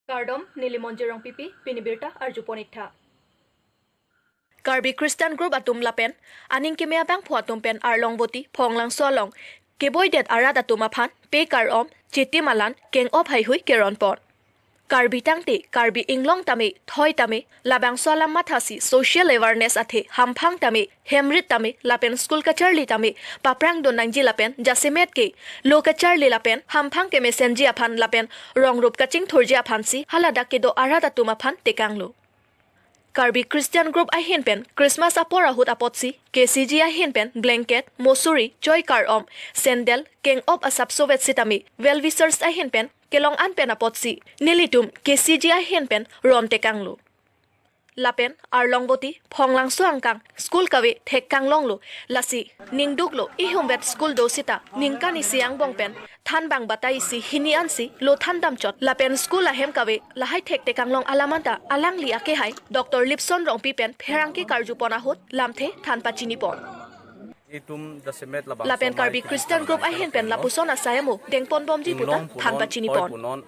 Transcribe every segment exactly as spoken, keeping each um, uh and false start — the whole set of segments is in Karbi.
Kardom, neli Monjir Rongpipi, pini birta arjupon iktha. Karbi Christian group atum lapen aning keme abangphu atum pen Arlongvoti, Phonglangso along keboidet arat atum aphan pe kar-om, chiti malan, keng-op haihui keronpon. Karbi tangte, Karbi Anglong tame, thoi tame, labangso alam mathasi social awareness athe hamphang tame, hemrit tame, lapen school kacharli tame paprangdun nangji lapen jasemet ke lo kacharli lapen hamphang kemesenji aphan lapen rongrup kachingthurji aphansi haladak kedo arat atum aphan tekanglo. Karbi Christian group ahin pen Christmas apor ahut apotsi K C G ahin pen blanket, mosuri, choi kar-om, sandal, keng-op asapso vet sitame well wishers ahin pen kelong an pen apotsi nelitum K C G ahin pen ron tekanglo. Lapen Arlongvoti, Phonglangso angkang school kave thek kanglonglo, lasi ningduklo, ihumvet school do sita ningkan isi angbong pen thanbang batai isi hini ansi lo thandamchot, lapen school ahem kave lahai thek tekanglong alam anta alangli akehai Doctor Lipson Rongpi pen pherangke karjupon ahut lamthe than pachinipon. Itum jasemet labang lapen somai Karbi itum Christian group ahin pen lapuson asai amo dengponbomji puta Inglong than punon, pachinipon. Thoi punon,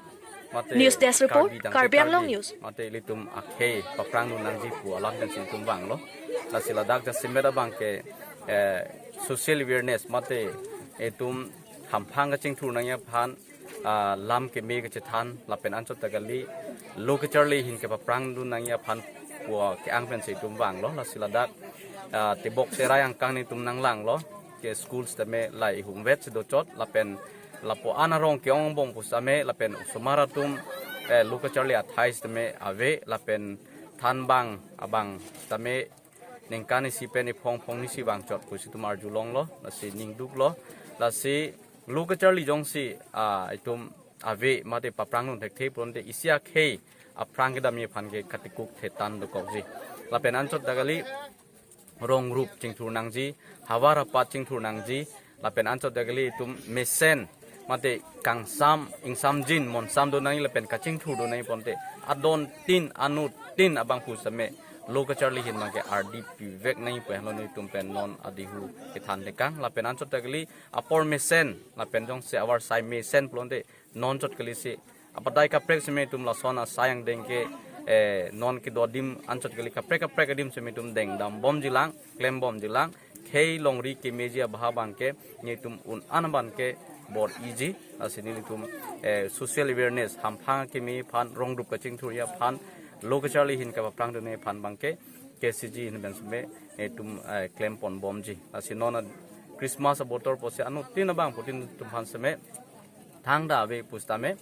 mate News Desk Report, Karbi tangte Karbi Anglong Karbi, News. Mate ilitum akhei paprangdun nangji pu alam pensi itum vanglo. Lasi ladak jasemet abang ke, eh, social awareness mate itum hamphang kachingthur nangji aphan, ah, lam keme kachethan lapen anchot ta kali lo kacharli ahin kepaprangdun nangji aphan pu ke-ang pensi itum vanglo. Lasi ladak, ah, tebok terai angkang nelitum nanglanglo, ke school sitame lahai ihumvet si dochot lapen lapu-an arong ke-ong angbong pusitame lapen osomar atum, eh, lo kacharli athai sitame ave lapen thanbang abang sitame ningkan isi pen iphong phongnisi vangchot pusi itum arjulonglo, lasi ningduklo, lasi lo kacharli jongsi, ah, itum ave mate paprangdun thekthe pulote isi akhei aphrang kedamji aphan ke katikuk thetan dokokji. Lapen anchot ta kali rongrup chingthur nangji, havar hapat chingthur nangji, lapen anchot ta kali itum mesen mate kangsam, ingsamjin, monsamdun nangji lapen kachingthurdun nangji pulote adon tin, anut tin abang pusitame lo kacharli ahin abang ke ardi pivek nangji pu henlo nelitum pen non adihu kethan tekang. Lapen anchot ta kali apor mesen lapen jongsi avarsai mesen pulote non chot kalisi apadai kaprek seme itum lason asai angdeng ke, eh, non kedo adim anchot kali kaprek kaprek adim seme itum dengdambomjilang, klembomjilang, khei longri kemeji abang ke nelitum un-an abang ke bor-iji, lasi nelitum, eh, social awareness, hamphang keme aphan, rongrup kachingthurji aphan, lo kacharli ahin kepaprangdunji aphan abang ke K C G ahin pen seme, eh, itum, eh, klemponbomji. Lasi non a Christmas abotor pusi anut tin abangphutin atum aphan seme thangta ave pusitame,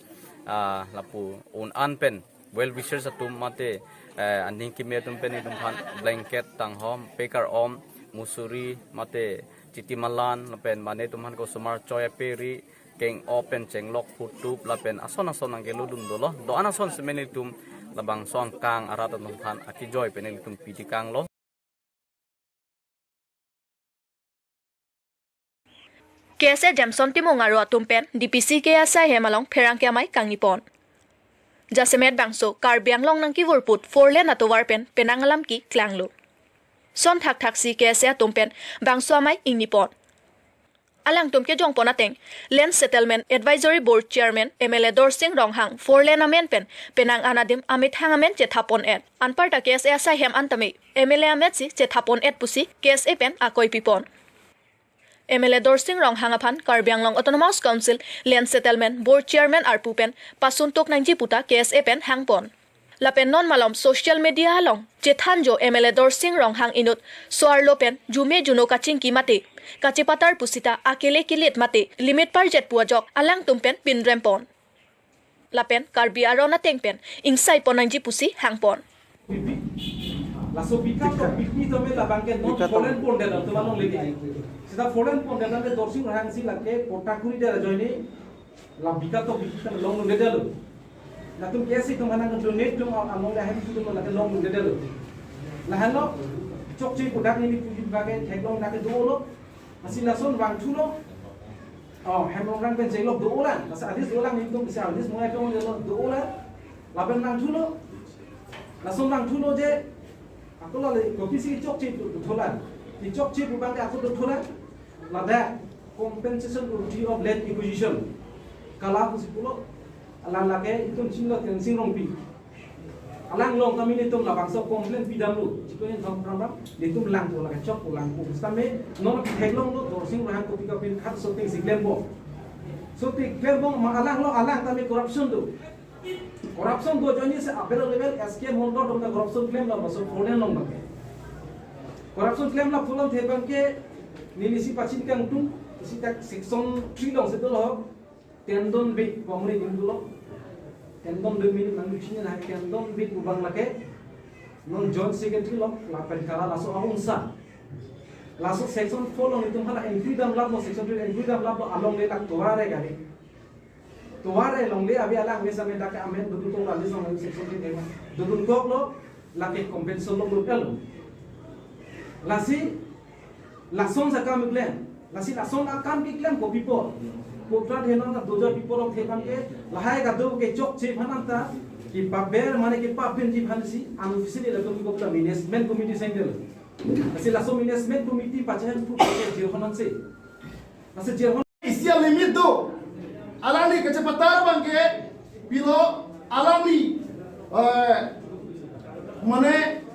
ah, lapu un-an pen well wishers atum mate, eh, aning keme atum pen itum aphan blanket, tanghom, pe kar-om, mosuri, mate chiti malan, lapen mane itum aphan ke osomar choi aperi, keng-op pen chenglok, phutup, lapen ason ason nangkelodun dolo. Do-an ason seme nelitum labangso angkang arat atum aphan akejoi pen nelitum pi tekanglo. K S A Jameson Timung aro atum pen D P C K asai ahem along pherangke amei kangnipon. Jasemet bangso Karbi Anglong nangkevurput four lane atovar pen penang alam keklanglo. Son thakthaksi K S A atum pen bangso amei ingnipon. Alangtum kejongpon ateng, Land Settlement Advisory Board Chairman M L A Dorsing Ronghang four lane amen pen penang an adim amethang amen chethapon-et. Anparta K S A asai ahem an tame M L A amen si chethapon-et pusi K S A pen akoi pipon. M L A Dorsing Ronghang aphan Karbi Anglong Autonomous Council Land Settlement Board Chairman arpu pen pasuntok nangji puta K S A pen hangpon. Lapen non malom social media along chethanjo M L A Dorsing Ronghang inut so-arlo pen jume juno kachingki mate kachepatar pusita akele kelit mate limit parjet pu ajok alangtum pen pinrempon. Lapen Karbi aron ateng pen ingsaipon nangji pusi hangpon. Laso pika to pikni tame labang ke non Pika to- foreign pon de to malong lagi. Sita foreign pon de Dorsing Ronghang si lake pota kuri de ajoine la bika to bika long de de lo. Latum K S A atum hanang donate atum among da hem atum lake long de de lo. Lahenlo chokche kodak neli puji bage theklong dak dolo. Lasi lason vangthulo. Oh, hem Ronghang pen chenglok dolang. Lasi adis dolang nelitum bisa adis mo atum dolang. Lapen vangthulo. Lason vangthulo je ako la le kopisi chokche tu tholang. Di chokche pu abang ke ako tu tholang. Ladak compensation for duty of land acquisition. Kala pusi pulo. Alang lake itum chinilo Tensing Rongpi. Alang along kami nelitum labangso complain pidamlo. Chiklo yen thong pram pram. Nelitum langpo lake chokpo langpo. Sitame non theklonglo Dorsing Ronghang kopi kopi khat soting si klembom. Soting klembom ma alang along alang kami corruption do. Corruption do ajoine si apero level S K Mondol atum ta corruption klemlo, laso foreign along abangke. Corruption klemlo pulote abangke neli si pachin kangtung, isi ta section three along si dolo. Tendon bit pamuri dingdulo. Tendon bit mini nang chini na tendon bit pu abang lake non joint secretary lo lapen kala laso aungsa. Laso section four along itum hala entry damlaplo, section three entry damlaplo, alongle lak tovar-e gari. Tovar-e longle ave alang ave same dak amen dodun kok rali song section three tema. Dodun koklo lake compensation lo dodun lo. Lasi lason akam keklem. Lasi lason akam keklem kopi apot? Kopra thenon ta dojo pi apot, theklong ke lahai kado ke chokche aphan anta kepaber mane kepapinji aphan si unofficially latum kopra management committee sengdel. Lasi laso management committee pachahen pu pache jirhonon si. Lasi jirhon isi alimit do. Alangli kachepatar abangke pilo alangli, eh, mane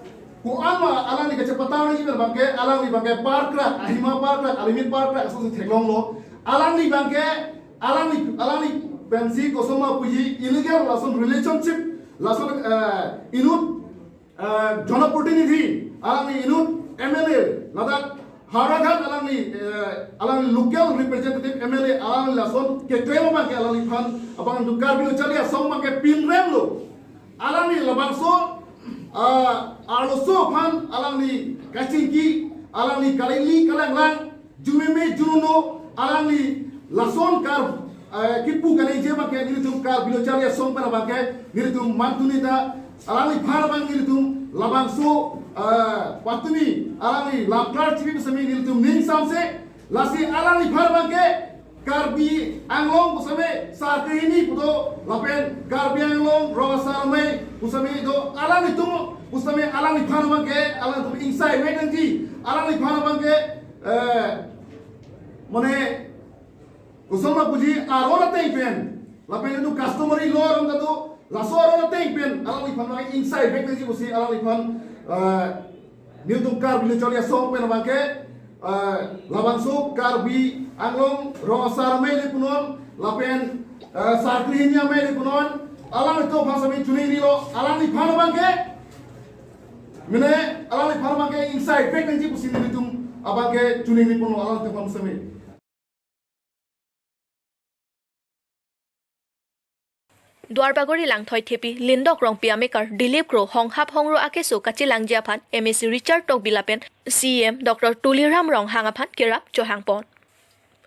ko-an ma alangli kachepatar nangji pen abangke alangli abangke parkrak, ahima parkrak, alimit parkrak aso si theklonglo. Alangli abangke alangli, alangli pensi kosoma puji illegal lason relationship, lason, eh, inut, eh, jonoprotinidhi, alangli inut M L A, ladak Howraghat alangli, eh, alangli local representative M L A, alangli lason keklem abangke alangliphan abang dukar bino chali asong abangke pinremlo. Alangli labangso, ah, arloso aphan alangli kachingki, alangli kalili kalanglang, jumeme jununo, alangli lason kar, eh, kipu kaningje abangke nelitum kar bino chali asong pen abangke nelitum mantuni ta, alangliphan abang nelitum labangso, eh, patumi alangli lamklar chibi pusitame nelitum ning samse, lasi alangliphan abangke Karbi Anglong pusitame sar kehini pu do lapen Karbi Anglong rong asar amei pusitame do, alanglitum pusitame alangliphan abangke alangtum ingsai vek nangji, alangliphan abangke, eh, mane kosoma puji aron ateng pen lapen itu customary law aron ta do, laso aron ateng pen alangliphan abangke ingsai vek nangji pusi alangliphan, eh, nelitum kar bino chali asong pen abangke, eh, labangso Karbi Anglong rong asar amei le punon lapen, eh, sar kehini amei le punon, alanglitum aphan sami choningrilo, alangliphan abangke mane alangliphan abangke ingsai vek nangji pusi nelitum abangke choningri punon alanglitum aphan sami. Duarbagori Langthoithepi Lindok Rongpi amekar Dilip Kro honghap hongro akeso kachelangji aphan M A C Richard Tokbi lapen C E M Doctor Tuliram Ronghang aphan kerap chohangpon.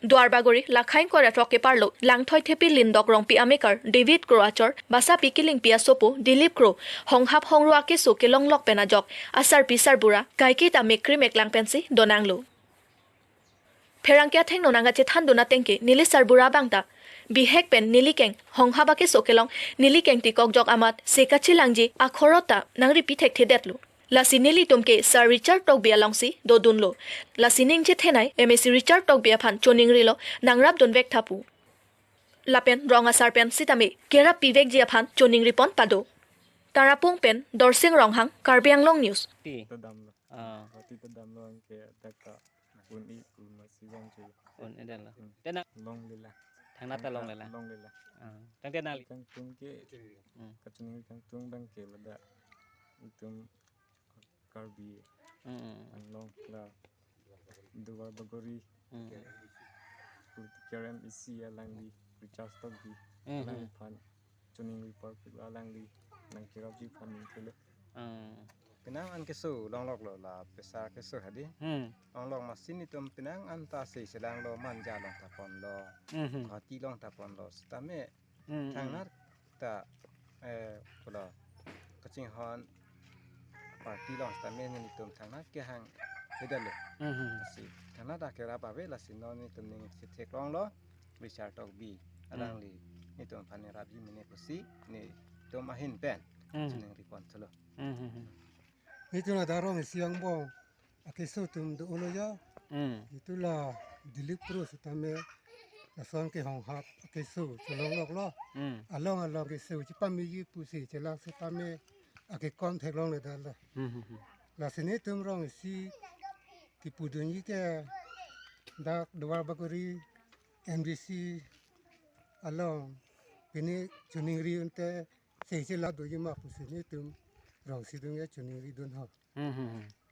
Duarbagori Lakhaing Korathok keparlo Langthoithepi Lindok Rongpi amekar David Kro achor basapi kelingpi asopo Dilip Kro honghap hongro akeso kelonglok pen ajok asarpi sarbura kaiketa mekri meklang pensi donanglo. Pherangke athengno nangkachethandun atengke neli sarbura abang ta bihek pen neli keng honghap akeso kelong neli keng tikokjok amat se kachelangji akhorot ta nangripi thekthedetlo. Lasi nelitum ke Sir Richard Tokbi alongsi dodunlo. Lasi ningchethenei M A C Richard Tokbi aphan choningrilo nangrapdun vek tha pu. Lapen rong asar pen sitame kerap pivekji aphan choningripon pado. Tarapung pen Dorsing Ronghang, Karbi Anglong News. Ti. Tadamlo. Ah. Roti tadamlo anke daka un i un masi bang chu. Un edan lo. Hmm. Tena. Longlela. Thangnat ta longlela. Longlela. Ah. Tang tena li. Kangtung ke. Hmm. Kachiningri kangtung abangke ladak itum Karbi Hmm. Anglong la Duarbagori Hmm. Political M A C alangli Richard Tokbi Hmm. alangphan choningripon pu alangli nangkerapji aphan ningthelo. Hmm. Penang an keso longloklo la pesar keso hadi. Hmm. Longlok masi nelitum penang an ta se selanglo manja long taponlo. Hmm. Guwahati long taponlo. Sitame Hmm. thangnat ta, eh, pulo kachinghon party along sitame nelitum thangnat kehang hidalo. Hmm. Lasi thangnat akerap ave lasi non nelitum ning si theklonglo Richard Tokbi Hmm. alangli nelitum aphan ningrapji mene pusi nelitum ahin pen Hmm. choningripon thulo. Hmm. Nelitum ladak rong isi angbong akeso atum do-olo ya. Hmm. Itu la Dilip Kro sitame lason kehonghap keso cholongloklo. Hmm. Along along keso chepameji pusi chelangsi pame akekon theklongledetlo. Hmm, hmm, hmm. Lasi netum rong isi kipudunji ke dak Duar Bagori M D C along pini choningri unte sei chela doji ma pusi netum rong isi dun ke choningridun ho. Hmm, hmm, hmm.